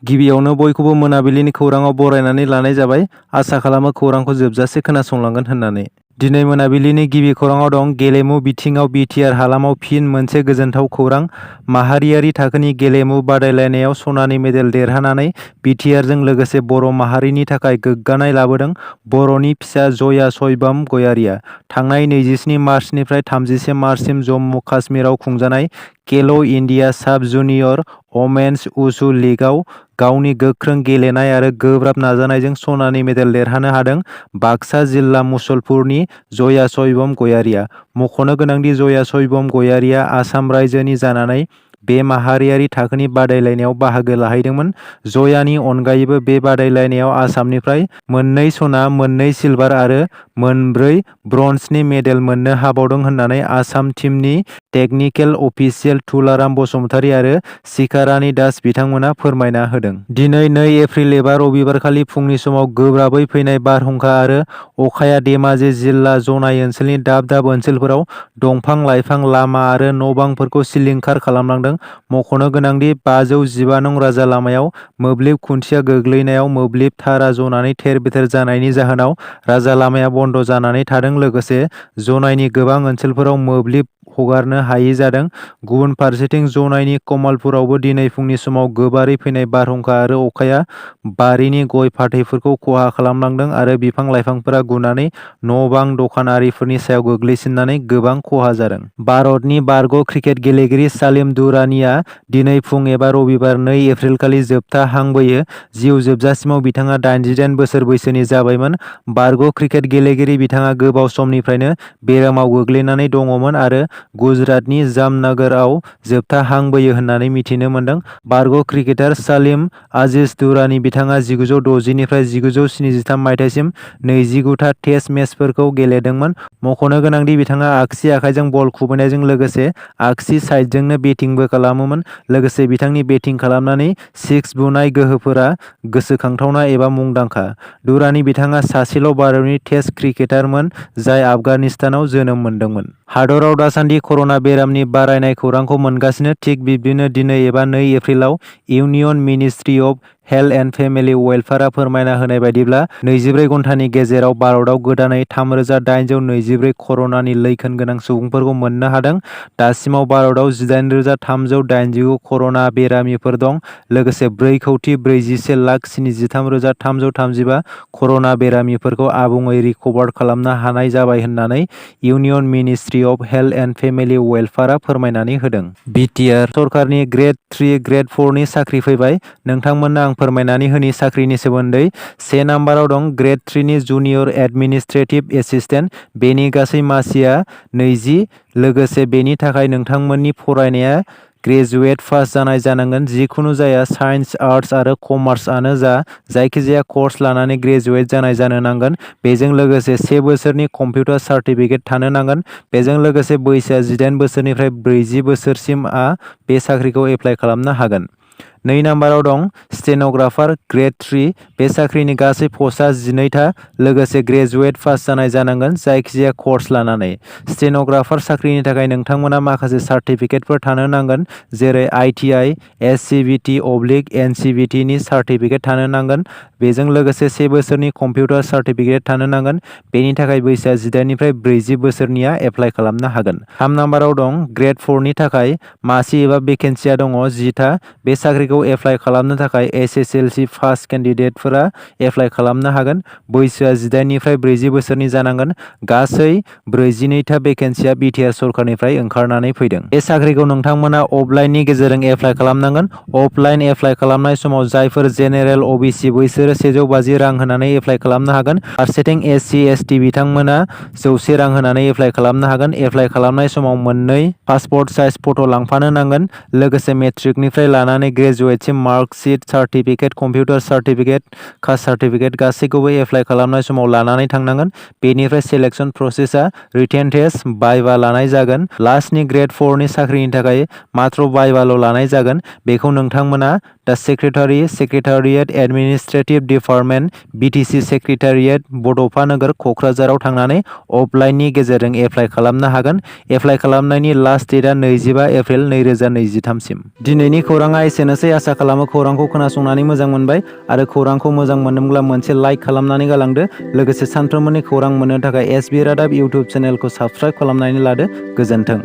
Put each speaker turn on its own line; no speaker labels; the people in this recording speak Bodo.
गिबियावनो बयखौबो मोनाबिलिनि खौराङाव बरायनानै लानाय जाबाय। आसा खालामो खौरांखौ जोबजासे खोनासंलांगोन होननानै। दिनै मोनाबिलिनि गिबि खौराङाव दं गेलेमु बिथिङाव BTR हालामाव फिन मोनसे गोजोनथाव खौरां। माहारियारि थाखोनि गेलेमु बादायलायनायाव सनानि मेडेल देरहानानै BTRजों लोगोसे बर' माहारिनि थाखाय गोग्गानाय लाबोदों बर'नि फिसा जया सयबाम गयारिया। थांनाय 27 मार्चनिफ्राय 31 मार्चसिम जम्मु काश्मीराव खुंजानाय खेल' इन्डिया साब जुनियर अमेन्स उसु लीगआव गावनि गोख्रों गेलेनाय आरो गोब्राब नाजानायजों सनानि मेडेल देरहानो हादों बाक्सा जिल्ला मुसलपुरनि जया सयबाम गयारिया। मख'नो गोनांदि जया सयबाम गयारिया आसाम रायजोनि जानानै बे माहारियारि थाखोनि बादायलायनायाव बाहागो लाहैदोंमोन। जयानि अनगायैबो बे बादायलायनायाव आसामनिफ्राय 2 सना, 2 सिलभार आरो 4 ब्रन्जनि मेडेल मोननो हाबावदों होननानै आसाम टीमनि टेकनिकेल अफिसियेल तुलाराम बसुमतारी आरो सिखारानि दास बिथांमोना फोरमायना होदों। दिनै 2 एप्रिल एबा रबिबारखालि फुंनि समाव गोब्राबै फैनाय बारहुंखा आरो अखाया धेमाजि जिल्ला जनाय ओनसोलनि दाब दाब ओनसोलफोराव दंफां-लाइफां, लामा आरो न'-बांफोरखौ सिलिंखार खालामलांदों। मख'नो गोनांदि 515 नं राजा लामायाव मोब्लिब खुन्थिया गोग्लैनायाव मोब्लिब थारा जनानै थेर-बेथेर जानायनि जाहोनाव राजा लामाया बन्द' जानानै थादों लोगोसे जनायनि गोबां ओनसोलफोराव मोब्लिब हगारनो हायि जादों। गुबुन फारसेथिं जनायनि कमलपुरावबो दिनै फुंनि समाव गोबारै फैनाय बारहुंखा आरो अखाया बारिनि गय फाथैफोरखौ खहा खालामलांदों आरो बिफां-लाइफांफोरा गुनानै न'-बां, दखान आरिफोरनि सायाव गोग्लैसिननानै गोबां खहा जादों। भारतनि बारग' क्रिकेट गेलेगिरि सालिम दुरानिया दिनै फुं एबा रबिबार 2 एप्रिलखालि जोबथा हां बोयो। जिउ जोबजासिमाव बिथाङा 88 बोसोर बैसोनि जाबायमोन। बारग' क्रिकेट गेलेगिरि बिथाङा गोबाव समनिफ्रायनो बेरामाव गोग्लैनानै दङमोन आरो गुजरातनि जामनगरआव जोबथा हां बोयो होननानै मिथिनो मोन्दों। बारग' क्रिकेटार सालिम आजिज दुरानी बिथाङा 1960 निफ्राय 1973 मायथाइसिम 29 था टेस्ट मेचफोरखौ गेलेदोंमोन। मख'नो गोनांदि बिथाङा आगसि आखाइजों बल खुबैनायजों लोगोसे आगसि साइडजोंनो बेटिंबो खालामोमोन। लोगोसे बिथांनि बेटिं खालामनानै सिक्स बुनाय गोहोफोरा गोसोखांथावना एबा मुंदांखा। दुरानी बिथाङा सासेल' भारतनि टेस्ट क्रिकेटारमोन जाय आफगानिस्तानाव जोनोम मोनदोंमोन। हादराव दासान्दि कर'ना बेरामनि बारायनाय खौरांखौ मोनगासिनो। थिग बिब्दिनो दिनै एबा 2 एप्रिलाव union ministry of health and family वेलफेयारआ फोरमायना होनाय बायदिब्ला 24 घन्टानि गेजेराव भारतआव गोदानै 3824 कर'नानि लैखोन गोनां सुबुंफोरखौ मोननो हादों। दासिमाव भारतआव 18,389 कर'ना बेरामिफोर दं। लोगोसे 4,41,73,335 कर'ना बेरामिफोरखौ आबुङै रिकभार खालामनो हानाय जाबाय होननानै union ministry of health and family वेलफेयारआ फोरमायनानै होदों। BTR सरकारनि ग्रेड-3, ग्रेड-4 नि साख्रि फैबाय। नोंथांमोननो आं फोरमायनानै होनि साख्रिनि सोमोन्दै। 1 नाम्बाराव दं ग्रेड-3 नि जुनियर एडमिनिस्ट्रेटिभ एसिस्टेन्ट। बेनि गासै मासिआ 20। लोगोसे बेनि थाखाय नोंथांमोननि फरायनाया ग्रेजुवेट पास जानाय जानांगोन। जिखुनु जाया साइन्स, आर्टस आरो कमार्सआनो जा जायखिजाया कर्स लानानै ग्रेजुवेट जानाय जानो नांगोन। बेजों लोगोसे 1 बोसोरनि कम्पिउटार सार्टिफिकेट थानो नांगोन। बेजों लोगोसे बैसोआ 18 बोसोरनिफ्राय 40 बोसोरसिमआ बे साख्रिखौ एप्लाइ खालामनो हागोन। 2 नाम्बाराव दं स्टेन'ग्राफार ग्रेड-3। बे साख्रिनि गासै पस्टआ 12 था। लोगोसे ग्रेजुवेट पास जानाय जानांगोन जायखिजाया कर्स लानानै। स्टेन'ग्राफार साख्रिनि थाखाय नोंथांमोना माखासे सार्टिफिकेटफोर थानो नांगोन जेरै ITI, SCBT/NCBT नि सार्टिफिकेट थानो नांगोन। बेजों लोगोसे 1 बोसोरनि कम्पिउटार सार्टिफिकेट थानो नांगोन। बेनि थाखाय बैसोआ 18 निफ्राय 40 बोसोरनिया एप्लाइ खालामनो हागोन। 3 नाम्बाराव दं ग्रेड-4 नि थाखाय मासि एबा भेकेन्सिया दङ 10 था। बे साख्रिखौ एप्लाइ खालामनो थाखाय SSLC पास केन्डिडेटफोरा एप्लाइ खालामनो हागोन। बैसोआ 18 निफ्राय 40 बोसोरनि जानांगोन। गासै 42 था भेकेन्सिया BTR सरकारनिफ्राय ओंखारनानै फैदों। बे साख्रिखौ नोंथांमोना अफलाइननि गेजेरजों एप्लाइ खालामनांगोन। अफलाइन एप्लाइ खालामनाय समाव जायफोर जेनेरेल OBC बैसोरो 150 रां होनानै एप्लाइ खालामनो हागोन। फारसेथिं SC, ST बिथांमोना 100 रां होनानै एप्लाइ खालामनो हागोन। एप्लाइ खालामनाय समाव 2 पासपर्ट साइज फट' लांफानो नांगोन। लोगोसे मेट्रिकनिफ्राय लानानै ग्रेजुवेटसिम marksheet, certificate, computer certificate, caste certificate गासैखौबो एप्लाइ खालामनाय समाव लानानै थांनांगोन। बेनिफ्राय सिलेक्शन प्रसेसआ रिटेन टेस्ट, भाइभा लानाय जागोन। लास्टनि ग्रेड-4 नि साख्रिनि थाखाय मात्र भाइभाल' लानाय जागोन। बेखौ नोंथांमोना दा secretary, secretariat administrative department, BTC secretariat, Bodofa Nogor, क'क्राझाराव थांनानै अफलाइननि गेजेरजों एप्लाइ खालामनो हागोन। एप्लाइ खालामनायनि लास्ट डेटआ 25 एप्रिल 2023 सिम। दिनैनि खौराङा एसेनोसै। एसेनोसै, आसा खालामो खौरांखौ खोनासंनानै मोजां मोनबाय आरो खौरांखौ मोजां मोनदोंब्ला मोनसे लाइक खालामनानै गालांदो। लोगोसे सानफ्रोमबोनि खौरां मोननो थाखाय SB रादाब इउटुब चेनेलखौ साबस्क्राइब खालामनानै लादो। गोजोन्थों।